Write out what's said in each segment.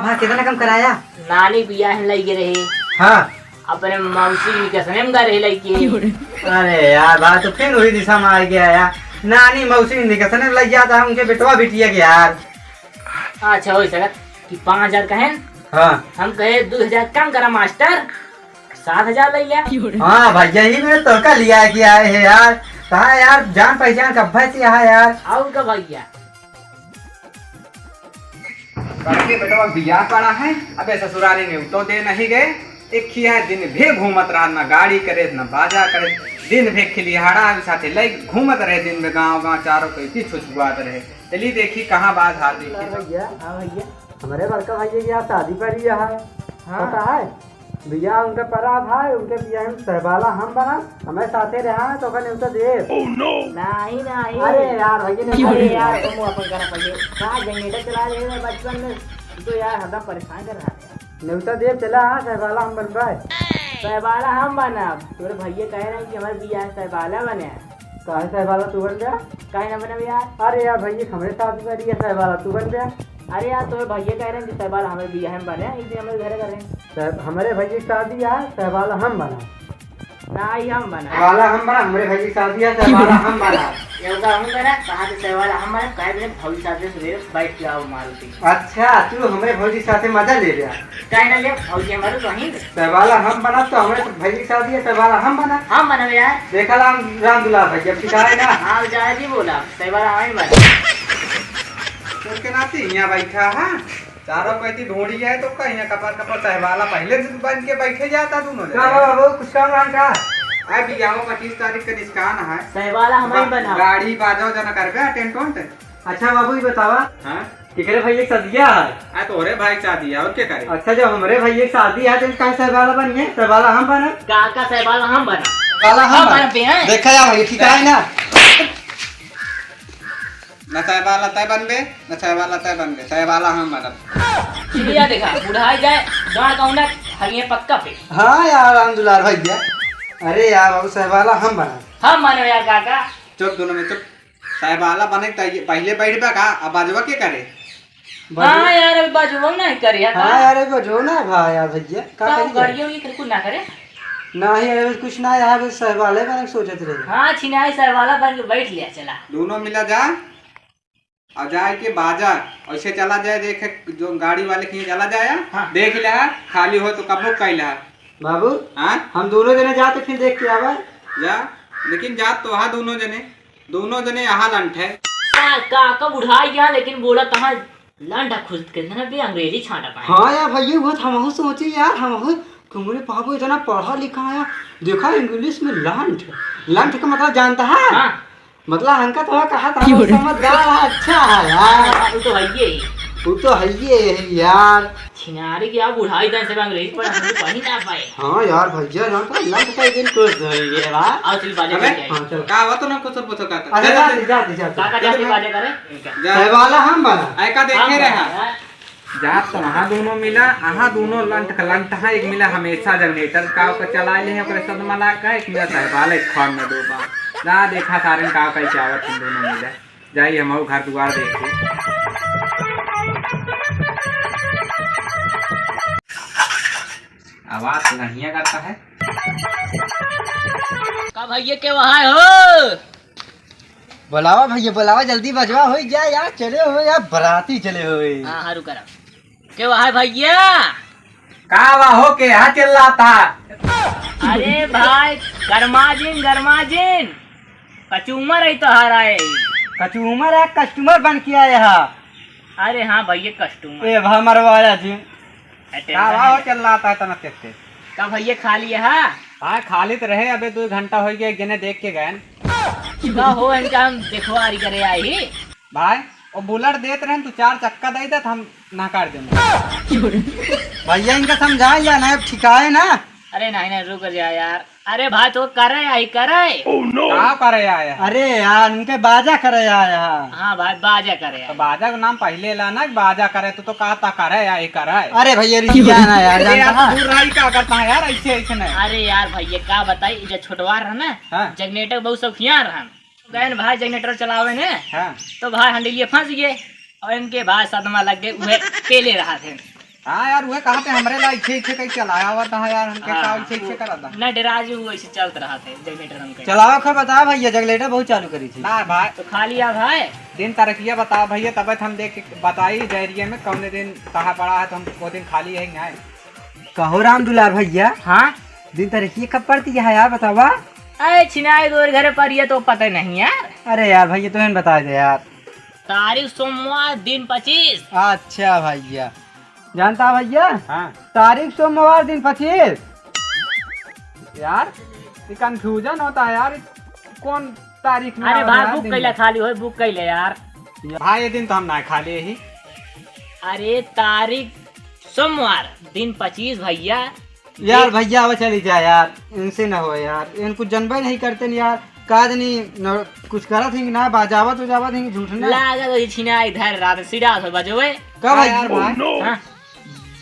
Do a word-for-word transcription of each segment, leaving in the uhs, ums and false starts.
हाँ, कितना कम कराया? नानी बियाह में लइगे रहे। हाँ। अपने मौसी के सनेम गा रहे लइके। अरे यार, बात तो फिर वही दिशा में आ गया यार। नानी मौसी के सनेम लइ जाता है उनके बेटवा बिटिया के यार। अच्छा, हो सकत कि पाँच हजार कहें। हाँ। हम कहे, "दो हजार कम करा मास्टर, सात हजार लइ लिया।" हाँ भैया, यही में तो का लिया कि आए हैं यार। कहा यार, जान पहचान का भैंस यहाँ यार। और का भैया? बड़के बेटवा बियाह पड़ा है, अबे ससुरारी में तो दे नहीं गए। एक ही है, दिन भे घूमत रहा, ना गाड़ी करे, ना बाजा करे, दिन भे खिलिहाड़ा साथे लई घूमत रहे, दिन भे गाँव गाँव चारों कोई की छुछुआत रहे। चली देखी कहाँ बात हाल देखी तो। भैया, हाँ भैया, हमारे बड़का भैया की आज शादी पड़ी है। हाँ। पता है, बियाह उनका पड़ा भाई, उनके बियाह में सहबाला हम बना, हमें साथे रहा है तो ओकर न्योता देब। नहीं, नहीं। अरे यार, भैया ने अरे यार, तुम अपन करा पहले। कहाँ जनरेटर चला रहे हो बचपन में? तू तो यार हरदम परेशान कर रहा है। न्योता देब चला, हाँ, सहबाला हम बनबे। सहबाला हम बनब। तोरे भैया कहे रहे कि हमारे बियाह में सहबाला बने। काहे सहबाला तू बन गया? काहे ना बनब यार? अरे यार, भैया हमरे साथ में रहिए, सहबाला तू बन गया। अरे यार, तोरे भैया कहे रहे कि सहबाला हमारे बियाह में बने, एक दिन हमारे घर करे। साहब, हमरे भैया की शादी है, सहबाला हम बना। नहीं, हम बना। सहबाला हम बना, हमरे भैया की शादी है, सहबाला हम बना। ये होगा हम बना, कहाँ से सहबाला हम बना, काहे बने भौजी साथे सवेरे बैठ के आओ मारुति। अच्छा, तू हमरे भौजी साथे मजा ले लिया। काहे ना ले, भौजी हमारे तो ही। सहबाला हम बना तो हमरे भैया की शादी है, सहबाला हम बना। हम बना यार। देखा राम, राम दुलार भैया, अब शिकायत ना। हाँ, जाए जी बोला, सहबाला हम ही बना। तोर के नाती यहाँ बैठा है। चारों पैती ढूंढी जाए तो कहीं कपार कपार सहबाला पहले से बन के बैठे जाता दोनों जने। का बाबू, कुछ काम वाम का? अरे बियाह पच्चीस तारीख के निष्कान है। सहबाला हमारे बा-, बना। गाड़ी बाजा उजा न करबे, टेंट वेंट। अच्छा बाबू, ये बतावा। हाँ? केकरे भाई एक सदिया है? आ तोरे भाई के शादी है, और क्या करे? अच्छा, जब हमरे भाई एक शादी है, तो काहे सहबाला बनिए? सहबाला हम बना। का, का सहबाला हम बना? सहबाला हम हम बना। बना पे हैं। देखा जा भाई, ठीक है ना? न सहबाला तय बनबे, न सहबाला तय बनबे, सहबाला हम बनब। चिड़िया देखा, बुढ़ाई जाए, गाड़ का उन्हें हरिये पक्का पे। हाँ यार, राम दुलार भैया। अरे यार बाबू, सहबाला हम बनब। हम मानो यार काका। चुप दोनों में चुप। सहबाला बने त ये पहले बैठबे का, अब बाजवा के करे? बाजवा हाँ यार, अभी बाजवा नहीं करे यार, हाँ का? यार, अभी बाजवा ना भा यार भैया, का का करी जाए? गाड़ियों की कुछ ना करे? नहीं, अरे कुछ ना यार, बस सहबाले बने के सोचत रहे। हाँ, छिनाई सहबाला बन के बैठ लिया, चला। दोनों मिला जा, और जाए के बाजार, ऐसे चला जाए, देखे जो गाड़ी वाले कहीं चला जाए, हाँ। देख ले, खाली हो तो कबो कैला। बाबू, हाँ? हम दोनों जने जाते फिर देख के आवा। जा, लेकिन जा तो हाँ दोनों जने, दोनों जने यहाँ लंठ है। का, का, का बुढ़ाई गया, लेकिन बोला कहाँ लंठ खुद के ना भी अंग्रेजी छांटा पाए। हाँ यार भैया, वो तो हमहू सोची यार, हमहू तुमरे बाबू इतना पढ़ा लिखा है, देखा इंग्लिश में लंठ, लंठ का मतलब जानता है? हाँ। मतलब हमका तो कहा था, क्यों रे? समझदार है, अच्छा है यार। हाँ, वो तो है ही। वो तो है ही है यार। छिनारी की आप बुढ़ाई दन से अंग्रेजी पढ़ा, हम तो पढ़ ही ना पाए। हाँ यार भैया, ना तो लग का दिन कुछ धरेंगे यार। आओ चल बाजे अबे, करके आए। हाँ, चलो। का हुआ तो ना कुछ पूछो का? अरे चल, जा, चल। जा, जा, जा। काका जाके बाजे करे। जा। सहबाला हम बना। ऐ का देखे हम रहे बना। हैं? जात तो वहाँ दोनों मिला, अहाँ दोनों लंठ का लंठ है, एक मिला हमेशा जनरेटर का ओकर चला ले, ओकरे सदमा लाग का, एक मिला सहबाल एक खान में दो बा। जा देखा सारन का कैसे आवत हम दोनों मिले। जाई हम घर दुआर देख के। आवाज तो बढ़िया करता है। का भैया के वहाँ हो? बोलावा भैया, बोलावा, जल्दी बजवा, होई जा यार, चले हो यार, बराती चले हो। हाँ, हाँ, रुका रहा। के वहाँ भैया? का वा हो के यहाँ चिल्लाता? अरे भाई, गरमाजिन, गरमाजिन, कचूमर है तो हराए। कचूमर है, कस्टमर बन के आए हा। अरे हाँ भैया, कस्टमर। ए भा मरवाया जी। अरे का भाव चल रहा था इतना तेज तेज? का भैया खाली है? हाँ, खाली तो रहे, अबे दो घंटा हो गया, एक जने देख के गए। का हो, इनका हम देखवारी करे आई। भाई, वो बुलेट देत रहे, तू चार चक्का दे दे, तो हम नकार देंगे। भैया, इनका समझा लिया ना, अब ठिकाए ना। अरे नहीं, नहीं, रुक जा यार। अरे भाई, तो करे आई, करे। का करे आया? अरे यार, उनके बाजा करे आया है। हाँ भाई, बाजा करे तो आया। बाजा का नाम पहले ला ना, बाजा करे, तू तो कहता करे आई, करे। अरे भैया, रिसिया ना यार, अरे जानता यार, है? तू दूर रही, का करता है यार, ऐसे, ऐसे नहीं। अरे यार भैया, का बताई, जब छोटवार रहा ना, हाँ। जनरेटर बहुत शौकिया रहा। गए न भाई जनरेटर चलावे ने, हाँ। तो भाई हंडिलिया फंस गए और इनके भाई सदमा लग गए, उहे पेले रहा थे। हाँ यार, उहे कहा थे हमरे ला इच्छे इच्छे कहीं चलाया हुआ था यार, हमके का हाँ। इच्छे इच्छे करा था। ना डरा जो वो ऐसे चलत रहा थे, जनरेटर हमके। चलाओ खा बता भैया, जनरेटर बहुत चालू करी थी। ना भाई। तो खा लिया भाई। दिन तारीखिया बताओ भैया, तबे तो हम देख के बताई डायरिया में कौने दिन कहाँ पड़ा है, तो हम वो दिन खाली है ना। कहो राम दुलार भैया। हाँ? दिन तारीखिया कब पड़ती है यार, बतावा। अरे छिनाई तोर घर पर ये तो पता नहीं यार। अरे यार भैया, तुम्हें बता दे यार। तारीख सोमवार, दिन पच्चीस। अच्छा भैया, जानता भैया? हाँ। तारीख सोमवार, दिन पच्चीस। यार, ये confusion होता है यार, कौन तारीख में अरे आ रहा भाई, है बुक दिन कैले में? खाली होए, बुक कैले यार। भाई, ये दिन तो हम ना खाली ही। अरे, तारीख सोमवार, दिन पच्चीस भैया। यार, ये भैया, वो चली जा यार, इनसे ना हो यार, इनको जनबे नहीं करते न यार। का जनी न, कुछ करत ही ना, बजावत उजावत ही, झूठ ना। लागत है छिना इधर रात सिरा से बजोए। का भाई? यार भाई। हाँ।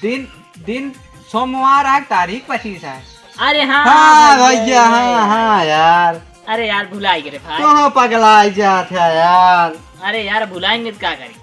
दिन, दिन सोमवार है, तारीख पच्चीस है। अरे हाँ, हाँ हाँ, भैया, भैया, हाँ, भैया। हाँ यार। अरे यार, भुलाई गए रे भाई। कहाँ पगलाई जात है यार। अरे यार, भुलाएंगे तो क्या करी?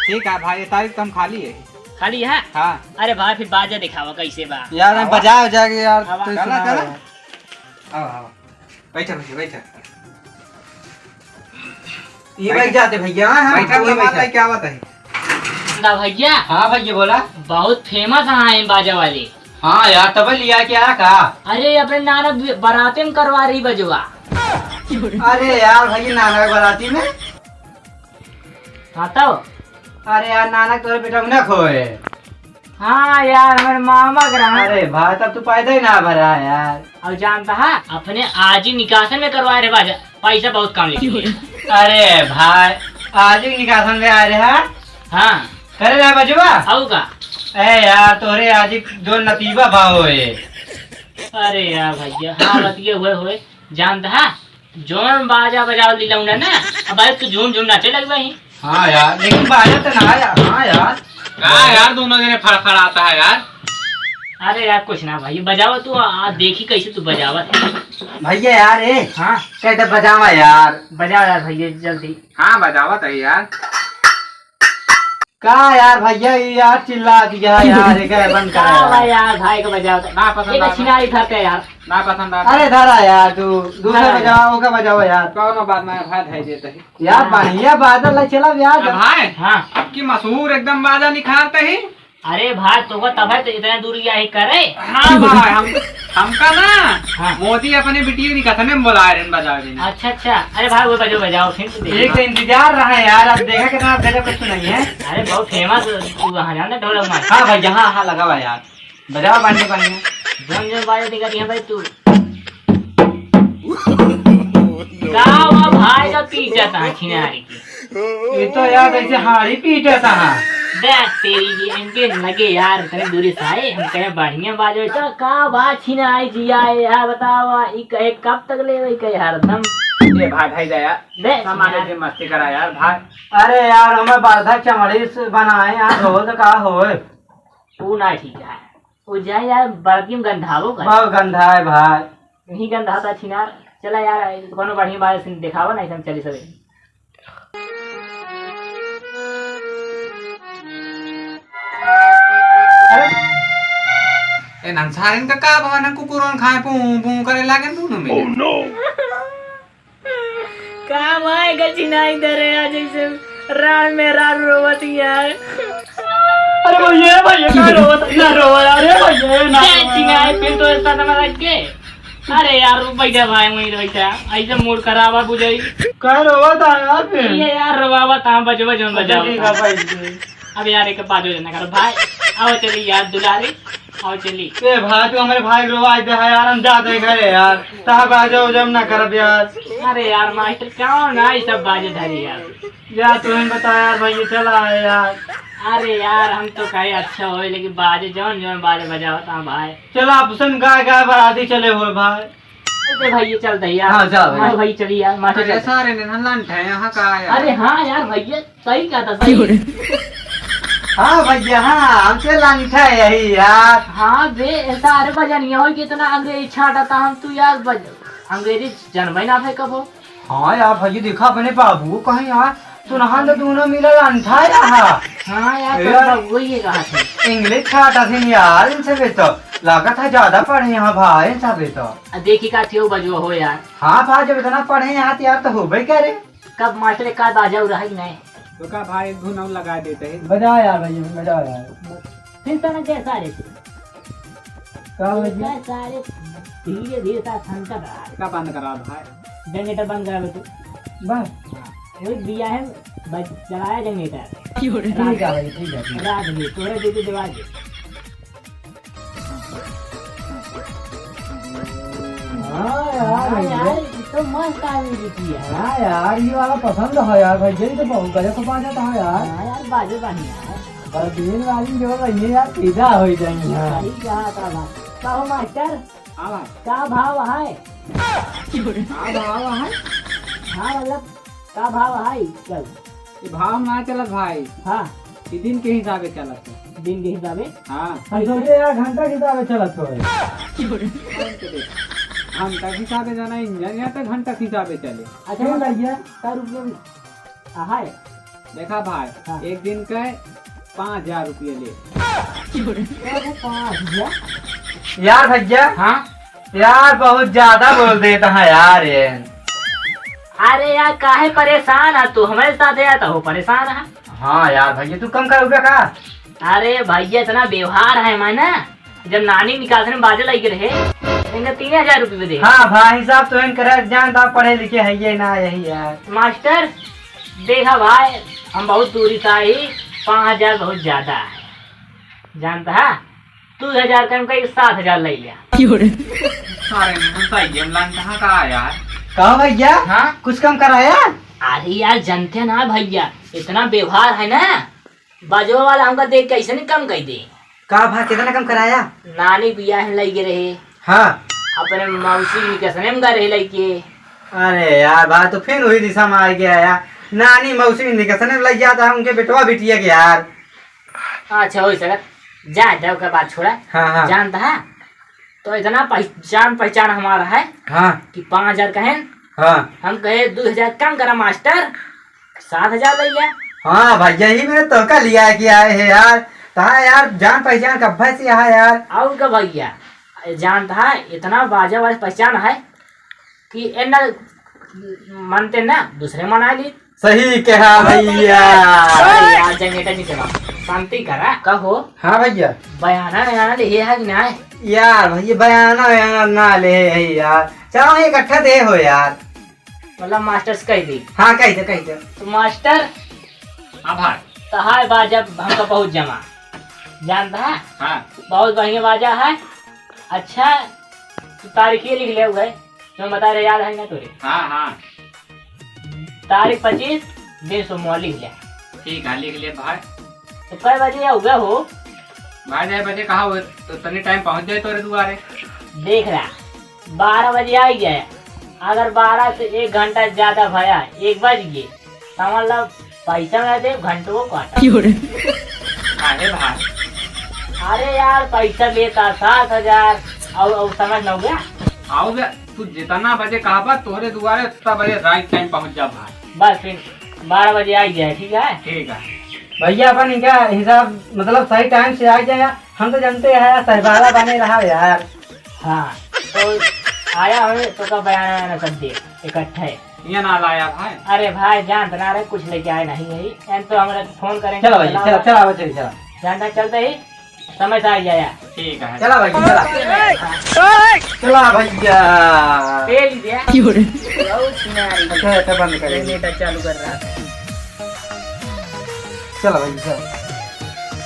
ठीक है भाई, ये तारीख तो हम खाली है। खाली है? हाँ। अरे भाई, फिर बाजा दिखावा कैसे बा? यार, हम आवा। बजा हो जाएगा यार, आवा। तू चला, सुनाओ चला। यार। आवा, आवा। बैठा भैया, बैठा। ये बैठ जाते भैया, हाँ, हाँ, बैठा, ये सामान बैठा। लेके आवत है। ना भैया। हाँ भैया, बोला। बहुत famous है बाजा वाले। हाँ यार, तब लिया क्या का? अरे, अपने नाना बराते में करवा रही बजवा। अरे यार, भैया, नाना के बराती में? हाँ, तो? अरे यार, नाना के तोरे बेटा में ना खोए। हाँ यार, हमारे मामा के रहा। अरे भाई, तब तू पैदा ही ना भरा यार। और जानता है, अपने आज ही निकासन में करवाए रहे बाजा, पैसा बहुत कम लेके। अरे भाई, आज ही निकासन में आए रहे, हाँ? हाँ। करे रहा बजवा? आऊ का? ए यार, तोरे आज ही जो नतीबा भाव है। अरे यार भैया, हाँ, बतिये हुए हुए, जानता है, जौन बाजा बजाओ लीला उन्हें ना, अब भाई तू झूम झूम नाचे लग भाई। हाँ यार, लेकिन बाजा तो ना आया। हाँ यार। का यार, दोनों जने फड़फड़ाता है यार। अरे यार, कुछ ना भाई, बजावा तू, आ देखी कैसे तू बजावत है। भैया यार, ए, हाँ। कैसे बजावा यार? बजाओ यार भैया, जल्दी। हाँ, बजावत है यार। का यार भैया, ये यार चिल्ला दिया यार, ये क्या बंद करा का यार? भाई यार, भाई को बजाओ तो। ना पसंद ये तो आता। छिनारी धरते यार। ना पसंद आता। अरे धरा यार, तू दूसरा हाँ। बजाओ, ओका बजाओ यार। कौनो बात ना, भाई, भाई देते हैं। यार हाँ। बढ़िया बाजा ला चला यार। ए भाई, हाँ। अब की मशहूर एकदम बाजा निखारते ही। अरे भाई, तो वो तब है तो इतना दूर या ही करे। हाँ भाई, हम, हमका ना हाँ। मोदी अपने बिटिया की कथने में बुलाए रहे बजावे में। अच्छा, अच्छा। अरे भाई, वो बजाओ, बजाओ, फिर तो देखो। एक तो इंतजार रहा है यार, अब देखा कितना गजब कुछ नहीं है। अरे बहुत famous, तू वहाँ जाना ढोलक मार। हाँ भाई, यहाँ, हाँ, लगा हुआ है यार, बजाओ बढ़िया, बढ़िया। जौन जौन बाजा दिखा दिया भाई तू। का हुआ भाई का पीछे था छिनारी के? ये तो यार ऐसे हाड़ी पीटा था। देख तेरी जी, इनके लगे यार, इतने दूरी से आए, हम कहे बढ़िया बाजो। तो का बात छिनाई जी आए यार, बतावा, ई कहे कब तक लेवे, कहे हरदम। ए भाई, भाई दया, देख सामान छिनारी। जे मस्ती करा यार भाई। अरे यार, हमें बाधा चमड़ी से बनाए यार, हो तो का होए? तू ना ठीक है, वो जाए यार, बल्कि हम गंधावो का। बहुत गंधा है भाई। नहीं गंधा था छिनार। चला यार, कोनो बढ़िया बाजा से दिखावा, नहीं तो हम चली सबे। अरे, ए नंसारिन का का भवन है, कुकुरन खाए पू पू करे लागे दोनों में। का भाई का छिनाई दे रहे हैं, जैसे रात में रात रोवत ही है। अरे भैया, भैया, का रोवत है? ना रोवा, अरे भैया, ना क्या रोवा। छिनाई फिर तो ऐसा ना लग के। अरे यार, वो बैठा भाई, वहीं बैठा। ऐसे मूड खराब है, बुझाई। का रोवत है यार फिर? ये यार, रोवा था, बजो, बजो, अच्छा, बजाओ। ठीक है भाई। अब यार, एक बात हो जाना करो भाई। आओ चली यार, दुलारी। आओ चली। ए भाई, तू हमारे भाई को रोवा दे है यार, हम जाते हैं घरे यार। ता बाजा उजा हम ना करब यार। अरे यार मास्टर, कौन है ये सब बाजे धरी यार? यार तू ही बता यार भाई, ये चला है यार। अरे यार, हम तो कहे अच्छा होए, लेकिन बाजे जौन जौन बाजे बजावत हाँ भाई। चला, आप सुन गाय गाय बराती चले हुए भाई। अरे भाई, ये चलता है यार। हाँ, चल भाई। हाँ भाई, चलिए यार, मास्टर अरे चलता है। सारे ने ना लंठ है यहाँ का यार। अरे हाँ यार भैया, सही कहा था, सही। हाँ भैया, हाँ, हमसे लंठ है यही यार। हाँ बे, ऐसा अरे बजनिया हो कि इतना अंग्रेजी छाटा था हम, तू यार बज-, अंग्रेजी जनबे ना भाई कबो। हाँ यार भैया, देखा अपने बाबू को कहीं यार, तुनहन तो दोनों मिलल अंठा रहा। हाँ यार, ए यार। पर वही ये कहा था। English खाटा थी यार, इनसे भी तो लागत है ज्यादा पढ़े यहाँ भाई, इनसे भी तो। अब देखी का थियो बजो हो यार। हाँ भाई, जब इतना पढ़े यहाँ तो यार तो होबे करे। कब मास्टर का बाजा उड़ा है कि नहीं? तो का भाई, एक धुन और लगा देते हैं। बजाओ यार भाई, बजाओ यार। फिर तो ना जैसा रे। का हो जी? इतना सारे धीरे धीरे सा ठंडा रहा। का बंद करा भाई? Generator बंद करा तू। बस। हाँ, वही दिया है, बस चलाया generator। ठीक है भाई, ठीक है, ठीक है। रात में तोरे दे दे दीवार के। हाँ यार, हाँ यार, ये तो मस्त आदमी जीती है। हाँ यार, ये वाला पसंद है यार भाई, ये तो बहुत गजब का बाजा था यार। हाँ यार, बाजे बढ़िया है। बरदीन वाली जो है, ये यार सीधा हो जाएंगे। सही कहा था भाई। कहो मास्टर, हाँ भाई। का भाव है? का भाव है? हाँ, मतलब, का भाव है कल? ये भाव ना चलत भाई। हाँ। ये दिन के हिसाबे चलत है। दिन के हिसाबे? हाँ। हम सोचे यार घंटा के हिसाबे चलत हो। घंटा के हिसाबे जाना इंजन या तो घंटा के हिसाबे चले। अच्छा, क्यों भैया? का रुपये में? हाँ, है। देखा भाई, हाँ। एक दिन के पाँच हजार रुपये ले। अरे, पाँच हजार? यार भैया। हाँ? यार, बहुत ज्यादा बोल देता है यार ये। अरे यार, काहे परेशान है तू? हमारे साथ है तो हो परेशान है। हाँ यार भैया, तू कम करोगे का? अरे भैया, इतना व्यवहार है मैं ना, जब नानी निकासन में बाजे लगे रहे, इनका तीन हजार रुपये दे। हाँ भाई साहब, तो इनकर जान था, पढ़े लिखे है ये ना, यही यार। मास्टर, देखा भाई, हम बहुत दूरी से आई, पाँच हजार बहुत ज्यादा है, जानता है? दो हजार कम कई, सात हजार ले लिया। क्यों रे? सारे में हम सही गेम लान कहाँ का यार? कहो भैया, हाँ? कुछ कम कराया? अरे यार, जानते ना भैया, इतना व्यवहार है ना, बाजवा वाला हमका देख के ऐसे नहीं कम कर दे। का भा, कितना कम कराया? नानी बियाह में लगे रहे। हाँ। अपने मौसी निकसने में गए रहे लइके। अरे यार, बात तो फिर वही दिशा में आ गया यार। नानी मौसी निकसने में लग जाता है उनके बेटवा बिटिया के यार। अच्छा, हो सकत। जा, जा, ओकर बात छोड़ा। हाँ, हाँ। जानता है? तो इतना पहचान, पहचान हमारा है हाँ। कि पाँच हजार कहें। हाँ। हम कहे, "दो हजार कम करा मास्टर, सात हजार ले लिया।" हाँ भाई, यही मैंने तोहका लिया है कि आए है यार। ता यार, जान पहचान कब्बे से है यार। और का भैया, जानता है, इतना बाजा वाला पहचान है कि ए ना मनते ना, दूसरे मना ली। सही कहा भैया। अरे यार, जंगेटा जी के बाप, शांति करा। का हो? हाँ भैया। बयाना, बयाना ले है कि ना? यार भैया, बयाना, बयाना ना ले है यार। चलो, इकट्ठा दे हो यार। मतलब मास्टर से कह दी। हाँ, कह दे, कह दे। तो मास्टर, हाँ भाई। तो हाय बाजा हमका बहुत जमा, जानता है? हाँ। बहुत बढ़िया बाजा है। अच्छा, तू तारीख ये लिख ले हुए, जो बता रहे, याद है ना तोरे? हाँ, हाँ। तारीख पच्चीस, दिन सोमवार लिख ले। ठीक है, लिख ले भाई। तो कै बजे आउबे हो? भाई, ढाई बजे कहा हो, तो तनी टाइम पहुँच जाए तोरे दुआरे। देख रहा, बारह बजे आई जाए, अगर बारह से एक घंटा ज्यादा भया, एक बज गए, समझ लो पैसा ना दे, घंटों को काटा। काहे भाई? अरे यार, पैसा लेता सात हजार, और, और समझ ना हो गया? आओ बे, तू जितना बजे कहा बा, तोहरे दुआरे उतना बजे राइट टाइम पहुँच जा भाई। बस फिर बारह बजे आ ही जाए, ठीक है? ठीक है। भैया, अपन इनका हिसाब, मतलब, सही टाइम से आ जाए। हम तो जानते हैं यार, सहबाला बने रहा यार। हाँ, तो आया हो तो का बयाना वयाना सब दे इकट्ठे। ये ना लाया भाई। अरे भाई, जानत ना रहे, कुछ लेके आए नहीं है। एन तो हमरा फोन करेंगे, चलो भाई, चला चला, आओ। चला, चला, चला। जानता चलते ही समय से आ जाया। ठीक है। चला भाई, चला। चला भैया। तेल दिया। क्यों रे? बहुत सुनारी। अच्छा, अच्छा, बंद कर। जनरेटर चालू कर रहा था। चला भाई, चला।